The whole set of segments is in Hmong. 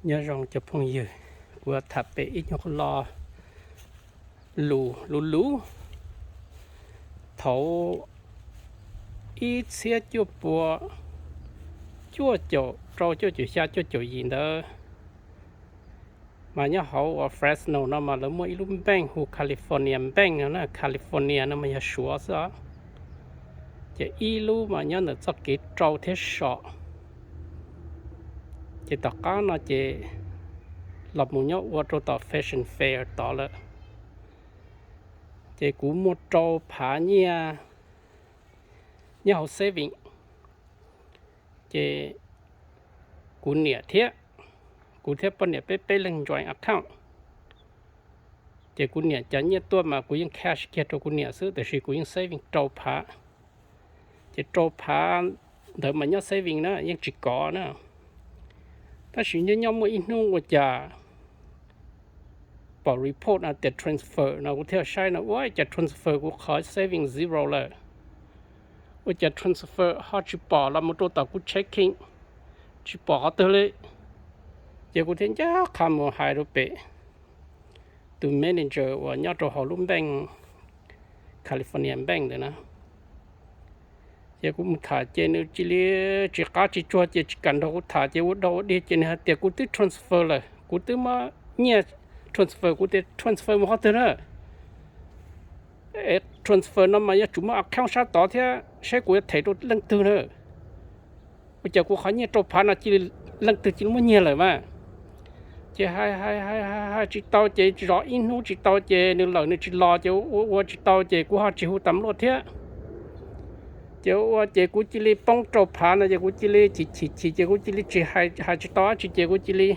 Nyob zoo cov phooj ywg, kuv tham pem ib nyuag lo lus luv luv. Thaum ib txhiab cuaj pua cuaj caum rau, cuaj caum xya, cuaj caum yim ntawd, mas nyob hauv uas Fresno no mas lawv muaj ib lub npeej hu California Bank no na. California no mas yog Suav xwb os. Ces ib lub mas nyob ntawm txoj kev rau thiab som. Ces tom qab no ces los mus nyob ua rau tom Fashion Fair tod lawm. Ces kuv muaj rau phav nyiaj nyob hauv saving. Ces kuv niam thiab, kuv thiab poj niam peb peb leeg joint account. Ces kuv niam cov nyiaj tuaj mas kuv yeej cash kiag rau kuv niam xwb, tiam sis kuv yeej saving rau phav. Ces rau phav ntawd mas nyob saving na, yeej tsis kov na. Tab sis nyob nyob muaj ib hnub ua cas pom report no tias transfer no, kuv thiaj saib no, ua cas transfer kuv qhov saving zero lawm. Ua cas transfer ho tsis pom los mus rau tom kuv checking, tsis pom qhov twg li. Ces kuv thiaj ncaj qha mus hais rau pem tus manager uas nyob rau hauv lub npeej California Bank ntawd na. Ces kuv mus tham ces nws cia li tsis qab tsis tsuag ces tsis kam nrog kuv tham ces ua dog ua dig ces nws hais tias kuv twb transfer lawm, kuv twb muab nyiaj transfer, kuv tias transfer mus qhov twg na? Transfer no mas yuav tsum muaj account sab tod thiab, saib kuv yuav them rau leej twg na. Ua cas kuv qhov nyiaj rau phav no cia li leej twg cia li muab nyiag lawm mas. Ces hais hais hais hais tsis tau ces zov ib hnub tsis tau ces nws lawm nws tsis los ces ua ua tsis tau ces kuv ho tsis hu tas luaj thiab. Ces ua ces kuv cia li poob rau phav no ces kuv cia li chim chim chim ces kuv cia li tsis hais, hais tsis tau dab tsi ces kuv cia li,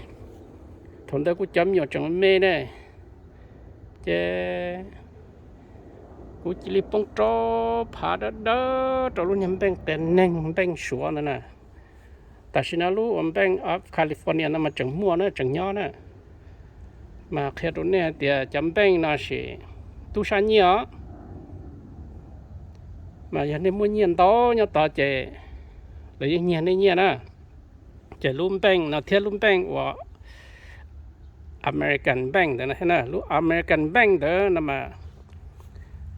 thaum ntawd kuv cov me nyuam tseem me ne, ces kuv cia li poob rau phav dawb dawb rau lub niag npeej qias neeg npeej Suav ntawd na. Tam sim no lub ua npeej of California no mas tseem muaj na, tseem nyob na. Mas qhia rau nej hais tias cov npeej no sis tub sab nyiaj os. Mas yog nej muaj nyiaj ntau nyob tod ces lawv yeej nyiag nej nyiaj na. Ces lub npeej no thiab lub npeej uas American Bank ntawd na, lub American Bank ntawd no mas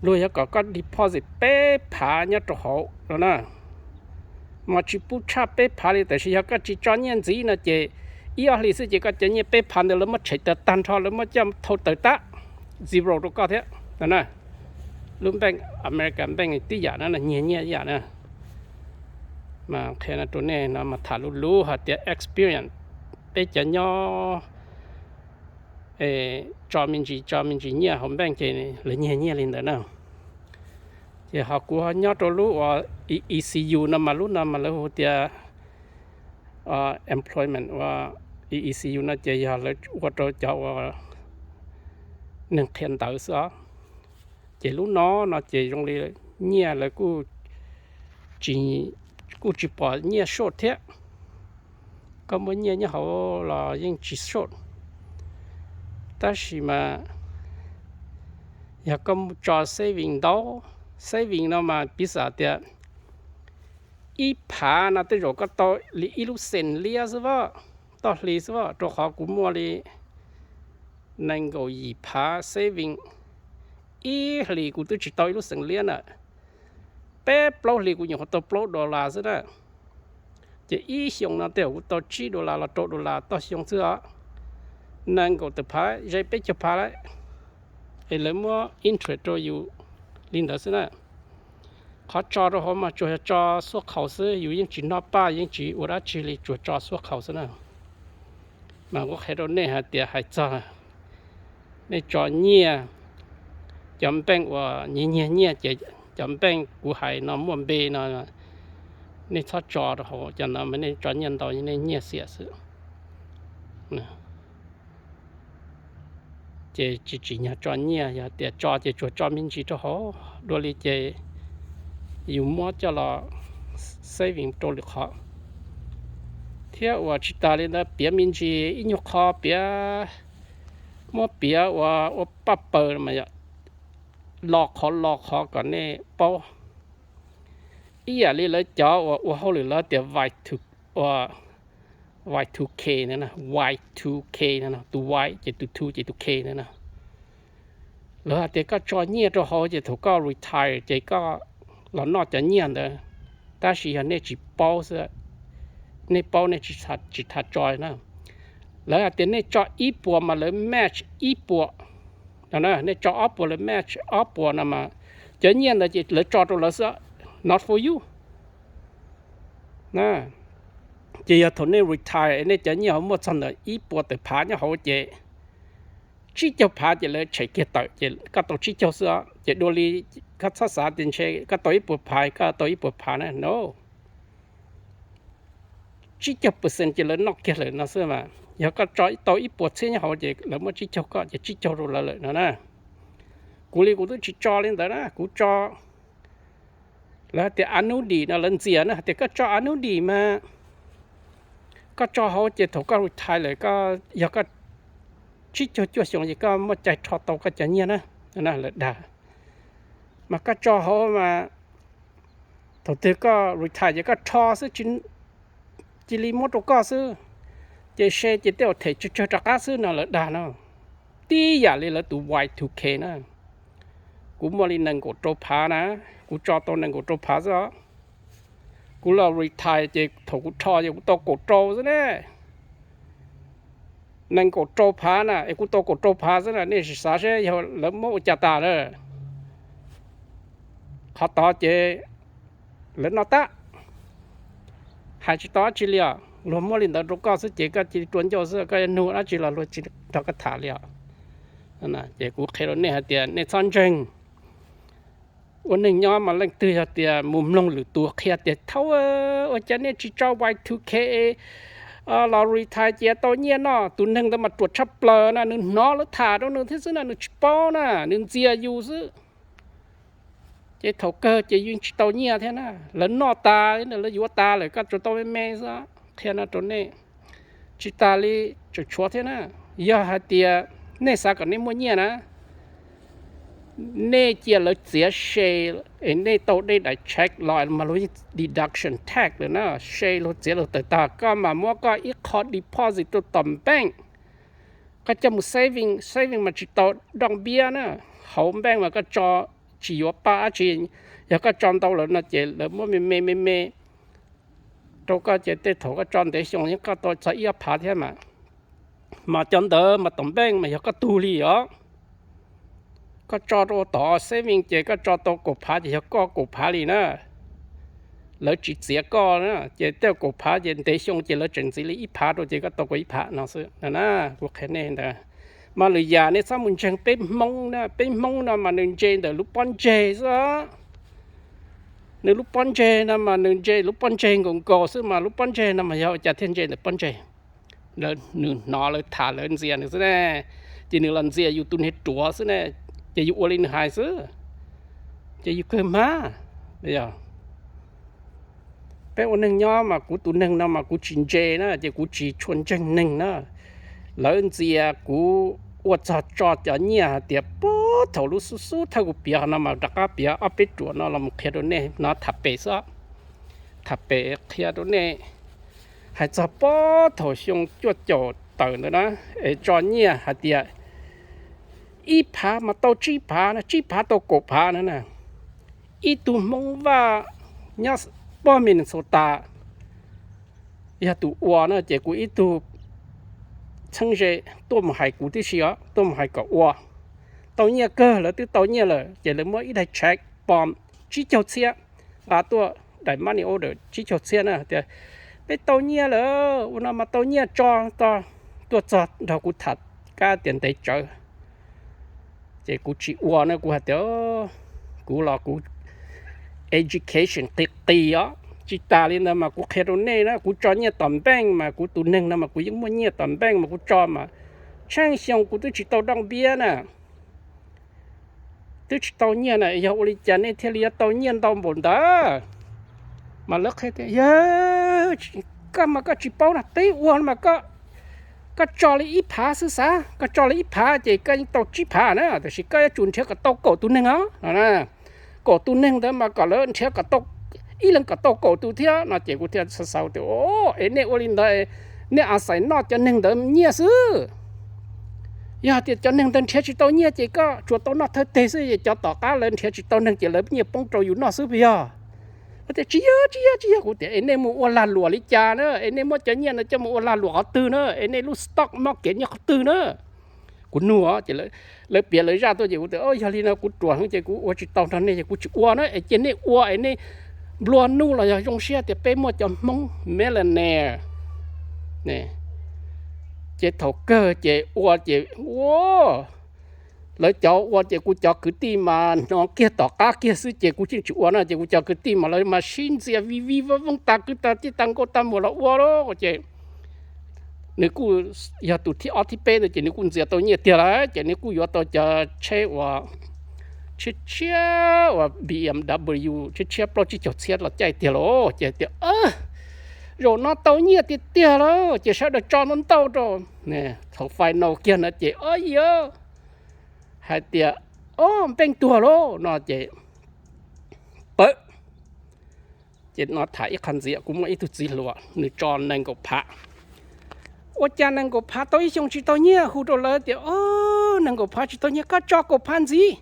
luag yog kom koj deposit peb phav nyob rau hauv no na. Mas tsis pub tshaj peb phav li, tiam sis yog koj tsis tso nyiaj ntxiv no ces ib ob hlis xwb ces koj cov nyiaj peb phav ntawd lawv muab tshem tawm tag nrho, lawv muab coj thau tawm tab, zero rau koj thiab no na. Lub npeej American Bank tib yam na, nyiag nyiaj ib yam na. Mas qhia no rau nej no mas tham lus lus hais tias experience peb cov nyob tso me ntsis tso me ntsis nyiaj hauv npeej ces lawv nyiag nyiaj li ntawd na. Ces ho kuv ho nyob rau lub uas E C U no mas lub no mas lawv hu tias employment ua E C U no ces yog lawv ua rau cov uas neeg qhia ntawv xwb os. Ces lub no no ces zoo li nyiaj lawv kuj tsis pom nyiaj short thiab. Koj muaj nyiaj nyob hauv los yeej tsis short. Tab sis mas yog koj mus tso saving ntau, saving no mas piv xam tias ib phav no tej zaum koj tau li ib lub xees liab xwb as, toj hli xwb as, rau qhov kuv muaj li nees nkaum yim phav saving, ib hlis kuv twb tsis tau ib lub xees liab na. Peb plaub hlis kuv nyuam qhuav tau plaub dollar xwb na. Ces ib xyoos no tej zaum kuv tau tsib dollar los rau dollar toj xyoo xwb os. Nees nkaum tawm phav ze peb caug phav lawm, es lawv muab interest rau yus li ntawd xwb na. Qhov tso rau hauv mas tsuas yog tso xuaj khaus xwb, yus yeej tsis noj paj yeej tsis ua dab tsi li, tsuas tso xuaj khaus xwb na. Mas kuv qhia rau nej hais tias hais txog nej tso nyiaj, cov npeej uas nyiag nyiag nyiaj ces cov npeej kuv hais no muaj npe no, nej txhob tso rau hauv cov no mas nej tso nyiaj ntau nej nyiaj xiam xwb. Ces tsis tsim nyog tso nyiaj, yog tias tso ces tsuas tso me ntsis rau hauv dua li ces yus muab coj los saving rau lwm qhov. Thiab uas tsis tas li ntawd piav me ntsis ib nyuag qho piav, muab piav ua ua paj paws mas yog lo qhov lo qhov kom nej paub. Ib yam li lawv cov uas ua hauj lwm lawv tias vais to, uas Y two K no, Y two K no, tus Y ces tus two ces tus K no. Lawv hais tias koj tso nyiaj rau hauv ces thaum koj retire ces koj los noj cov nyiaj ntawd. Tab sis yog nej tsis paub xwb, nej paub nej tsis tham tso na. Lawv hais tias nej tso ib puas mas lawv match ib puas no, nej tso ob puas lawv match ob puas no mas cov nyiaj ntawd ces lawv tso rau lawv xwb, not for you. Ces yog thaum nej retire nej cov nyiaj hauv muaj txog ntawm ib puas tawm phav nyob hauv ces tsib caug phav ces lawv tshem kiag tawm ces koj tau tsib caug xwb os. Ces dua li koj txhob xav tias ntshe koj tau ib puas phav koj tau ib puas phav na, no. Tsib caug percent ces lawv noj kiag lawm no xwb mas. Yog koj tso tau ib puas txhiab nyob hauv ces lawv muab tsib caug koj ces tsib caug rau lawv lawm no na. Kuv li kuv twb tsis tso li ntawd na, kuv tso, lawv hais tias annuity no lawv ntxias na, hais tias koj tso annuity mas koj tso hauv ces thaum koj retire lawm, yog koj tsib caug cuaj xyoo ces koj muaj cai rho tau koj cov nyiaj na, lawv dag. Mas koj tso hauv mas thaum twg koj retire ces koj rho xwb, cia li muab rau koj xwb, ces se ces tej zaum them tsawg tsawg rov qab xwb no lawv dag no. Tib yam li lawv tus Y two K na, kuv muaj li nees nkaum rau phav na, kuv tso tau nees nkaum rau phav xwb os. Kuv los retire ces thaum kuv rho ces kuv tau kaum rau xwb ne. Nees nkaum rau phav na es kuv tau kaum rau phav xwb na, nej sim xav seb yog lawv muab ua cas tas lawm. Qhov tod ces lawv noj tab, hais tsis tau dab tsi li os. Luag muab li ntawd rau koj xwb ces koj cia li rua ncauj xwb, koj yuav nug dab tsi los luag tsis nrog koj tham li os. Ces kuv qhia rau nej hais tias nej txhob ntseeg. Ua neeg nyob mas leej twg yog tias mus mloog lwm tus qhia tias thaub, ua cas nej tsis tso Y two K los retire ces tau nyiaj no. Tus neeg ntawd mas ruam tshaj plaws na, nws hnov lawv tham rau nws thiab xwb na, nws tsis paub na, nws ntxias yus xwb. Ces thaum kawg ces yeej tsis tau nyiaj thiab na, lawv noj tas li, lawv yuav tas lawm, koj tsuas tau me me xwb. Qhia no rau nej, tsis tas li, tseem tshuav thiab na. Yog hais tias nej xav kom nej muaj nyiaj na, nej cia lawv txiav se es nej tau dej daim check los mas luag yeej deduction tax lawm na, se luag txiav luag tawm tag, koj mas muab koj ib qho deposit rau tom bank, koj coj mus saving, saving mas tsis tau doj npiab na, hauv bank mas koj tso tsis yuav paj dab tsi, yog koj tso ntau lawm no ces lawv muab me me me me rau koj ces tej thaum koj tso ntev xyoo koj tau txog ib ob phav thiab mas. Mas cov ntawd mas tom bank mas yog koj tug li os, koj tso rau tom saving ces koj tso tau kaum phav ces yog koj kaum phav li na. Lawv tsis txiav koj na, ces tej kaum phav ces ntev xyoo ces lawv tseem ntxiv li ib phav rau ces koj tau kaum ib phav no xwb na. Kuv qhia nej ntawd. Mas lwm yam nej txhob mus ntseeg peb Hmoob na, peb Hmoob no mas nws ntse ntawm lub pob ntseg xwb. Nws lub pob ntseg no mas nws ntse lub pob ntseg nkaus nkaus xwb mas lub pob ntseg no mas yog ua cas thiaj ntse ntawm pob ntseg? Nws hnov lawv tham lawv ntxias nws xwb ne, ces nws los ntxias yus tus niag ruam xwb ne, ces yus ua li nws hais xwb, ces yus kawg hmab. Peb ua neeg nyob mas kuv tus neeg no mas kuv tsis ntse na, ces kuv tsis tshua ntseeg neeg na. Lawv ntxias kuv ua txog tso cov nyiaj hais tias puag thaum lub xub xub thawj kuv piav no mas rov qab piav ob peb ruam no los qhia rau nej no, tham pem xwb. Tham pem qhia rau nej, hais txog puag thaum xyoo cuaj caum tawm ntawd na, es tso nyiaj hais tias ib phav mas tau tsib phav na, tsib phav tau kaum phav na na. Ib tug Hmoob Vaj nyob pog Minnesota yog tus ua na, ces kuv ib tug txheeb ze tuaj mus hais kuv tib si os, tuaj mus hais kom ua. Tau nyiaj kawg, lawv twb tau nyiaj lawm ces lawv muab ib daig check pom tsib caug txhiab nqa tuaj, daim money order tsib caug txhiab na tias peb tau nyiaj lawm, ua no mas tau nyiaj tso, tuaj txog nrog kuv tham kab tias ntev tsawv. Ces kuv tsis ua na, kuv hais tias kuv los kuv education qis qis os. Tsis tas li ntawd mas kuv qhia rau nej na, kuv tso nyiaj tom bank mas kuv tus neeg no mas kuv yeej muaj nyiaj tom bank mas kuv tso mas tsheej xyoo kuv twb tsis tau doj npiab na, twb tsis tau nyiaj na, yog ua li cas nej thiaj li yuav tau nyiaj ntau npaum ntawd? Mas lawv qhia tias, yog koj mas koj tsis paub na, peb ua mas koj tso li ib phav xwb xav, koj tso li ib phav ces koj yeej tau tsib phav na, tiam sis koj yuav tsum nrhiav kom tau kaum tus neeg os. Kaum tus neeg ntawd mas kom lawv nrhiav kom tau, ib leeg kom tau kaum tus thiab no ces kuv thiaj xav xav tias, es nej ua li ntawd nej a xais noj cov neeg ntawd nyiaj xwb. Yog tias cov neeg ntawd nrhiav tsis tau nyiaj ces koj tsuas tau noj thawj teg xwb, cov tom qab lawv nrhiav tsis tau neeg ces lawv nyiaj poob rau yus noj xwb puas yog? Tias tsis yog, tsis yog, tsis yog. Kuv tias es nej mus ua lag luam li cas na, es nej muab cov nyiaj no coj mus ua lag luam qhov twg na, es nej lub stock market nyob qhov twg na? Kuv nug ces lawv piav lawv zaj tuaj ces kuv tias yog li no kuv ruam heev ces kuv ua tsis tau nrog nej ces kuv tsis ua na, es cia nej ua es nej nplua nuj los yog zoo siab tias peb muaj cov Hmoob millionaire ces thaum kawg ces ua ces ua, lawv cov ua ces kuv cov kwv tij mas hnov kiag tom qab kiag xwb ces kuv yeej tsis ua na, ces kuv cov kwv tij mas lawv mas sib ntxias vij vij vooj vooj tas kwv tas tij tas nkauj tas muam los ua lawm ces nws kuj yog tus thib ob thib peb ntawd ces nws kuj ntxias tau nyiaj tiag lawm ces nws kuj yuav tau cov tsheb uas tshiab tshiab uas B M W tshiab tshiab plaub tsib caug txhiab los caij tiag lauj. Ces tias zaum no tau nyiaj tiag tiag lawm ces sawv daws tso ntau ntau rau. Thaum final kiag no ces o yog hais tias o npeej tuag lauj no ces pawv. Ces no tham ib qho ntxiv, kuv muaj ib tug txiv hluas nws tso nees nkaum phav. Ua cas nees nkaum phav tau ib xyoo tsis tau nyiaj, hu rau lawv tias o nees nkaum phav tsis tau nyiaj, koj tso kaum phav ntxiv,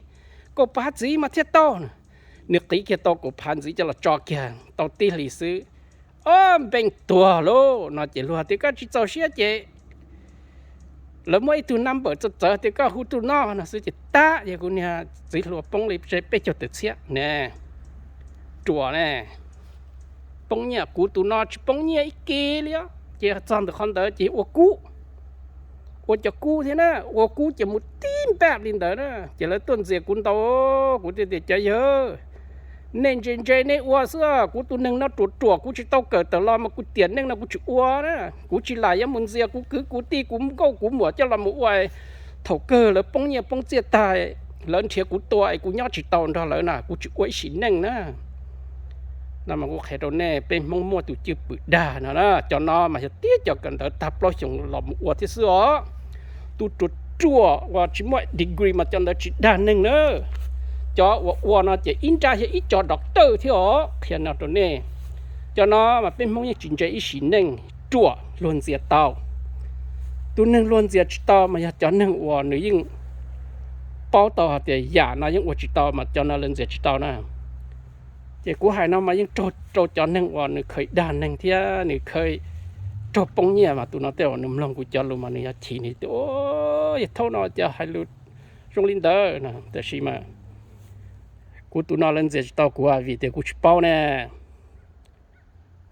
kaum phav ntxiv mas thiaj tau. Nws qiv kiag tau kaum phav ntxiv coj los tso kiag tau tib hlis xwb, o npeej tuag lauj no ces luag tias koj tsis txaus siab ces lawv muab ib tug number txawv txawv tias koj hu tus no no xwb ces tag, yog kuv niag txiv hluas poob li peb caug tawm txhiab ne. Ruam ne, poob nyiaj, kuv tus no tsis poob nyiaj ib kis li os. Ces txog ntawm qhov ntawd ces ua kub, ua cov kub thiab na, ua kub ces mus tib npaj li ntawd na. Ces lawv tuaj ntxias kuv ntau, kuv thiaj tias cov yawg, nej ntse ntse nej ua xwb, kuv tus neeg no ruam ruam, kuv tsis tau kawm tawm los mas kuv tiam neej no kuv tsis ua na, kuv tsis lam yuav mus ntxias kuv kwv kuv tij kuv nkauj kuv muam coj los mus ua. Thaum kawg lawv poob nyiaj poob txiaj tag, lawv nrhiav kuv tua es kuv nyob tsis tau nrog lawv na, kuv tsis ua ib sim neej na. No mas kuv qhia rau nej, peb Hmoob muaj tus cwj pwm dag no na, cov no mas yog tib cov kawm ntawv tag plaub xyoos los mus ua thiab xwb os. Tus ruam ruam uas tsis muaj degree mas cov ntawd tsis dag neeg na. Cov uas ua no ces ib nrab yog ib co doctor thiab os, qhia no rau nej. Cov no mas peb Hmoob yeej tsis ntse ib sim neej, ruam luag ntxias tau. Tus neeg luag ntxias tsis tau mas yog cov neeg uas nws yeej paub tau hais tias yam no yeej ua tsis tau mas cov no lawv ntxias tsis tau na. Ces kuv hais no mas yeej raug rau cov neeg uas nws khaws dag neeg thiab nws khaws raug poob nyiaj mas tus no tej uas nws mloog kuv cov lus mas nws yuav chim, nws tias yawg thaub no cov hais lus zoo li ntawd no. Tab sis mas kuv tus no lawv ntxias tsis tau kuv vim tias kuv tsis paub ne.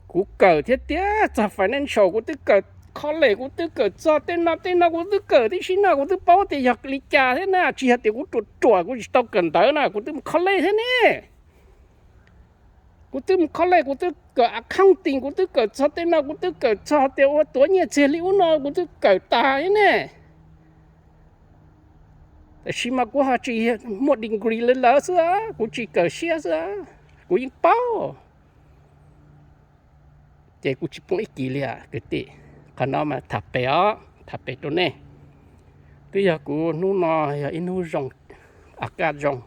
Kuv kawm thiab tiag, txog financial kuv twb kawm, college kuv twb kawm txog tej no tej no kuv twb kawm tib si no, kuv twb paub tias yog li cas thiab na, tsis yog tias kuv ruam ruam kuv tsis tau kawm ntawv na, kuv twb mus college thiab ne. Kuv twb mus college, kuv twb kawm accounting, kuv twb kawm txog tej no, kuv twb kawm txog tias ua tuav nyiaj txiag li ub no kuv twb kawm tas thiab ne. Tab sis mas kuv ho tsis muaj degree li lawv xwb, kuv tsis kawm siab xwb, kuv yeej paub. Ces kuv tsis poob ib kis li kwv tij. Qhov no mas tham pem os, tham pem rau nej. Twb yog kuv hnub no yog ib hnub zoo, a kaj zoo,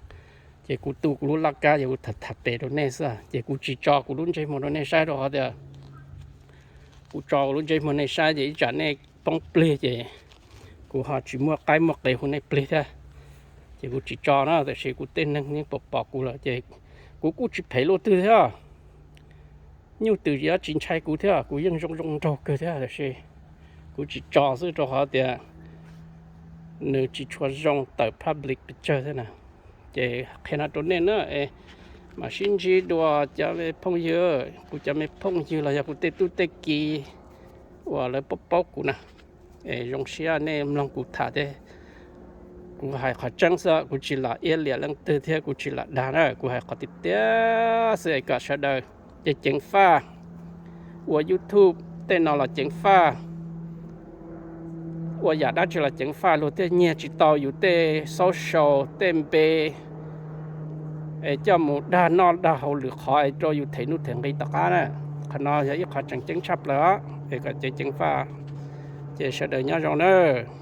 ces kuv tu kuv lub laj kab ces kuv tham tham pem rau nej xwb, ces kuv tsis tso kuv lub ntsej muag rau nej saib rau qhov tias kuv tso kuv lub ntsej muag nej saib ces ib tsam nej poob plig ces kuv ho tsis muaj qaib muaj qe hu nej plig thiab. Ces kuv tsis tso na, tab sis kuv tej neeg yeej pom pom kuv lawm ces kuv kuj tsis phem luaj twg thiab. Nyuj twm yuav tsis ntshai kuv thiab, kuv yeej zoo zoo nraug kawg thiab, tab sis kuv tsis tso xwb rau qhov tias nws tsis tshua zoo tawm public picture thiab na. Ces qhia no rau nej na, es mam sib ntsib dua cov me phooj ywg, kuv cov me phooj ywg los yog kuv tej tub tej ki uas lawv paub paub kuv na. Es zoo siab nej mloog kuv tham thiab. Kuv hais qhov tseeb xwb, kuv tsis lam iab liam leej twg thiab kuv tsis lam dag na, kuv hais qhov tiag tiag xwb es kom sawv daws ceev ceev faj, ua YouTube tej no los ceev faj, ua yam dab tsi los ceev faj, luag thiaj nyiag tsis tau yus tej social tej npe es coj mus dag noj dag haus lwm qhov es rau yus them nuj them nqi tom qab na. Qhov no yog ib qhov tseem ceeb tshaj plaws os, es kom ceev ceev faj. Ces sawv daws nyob zoo nawb.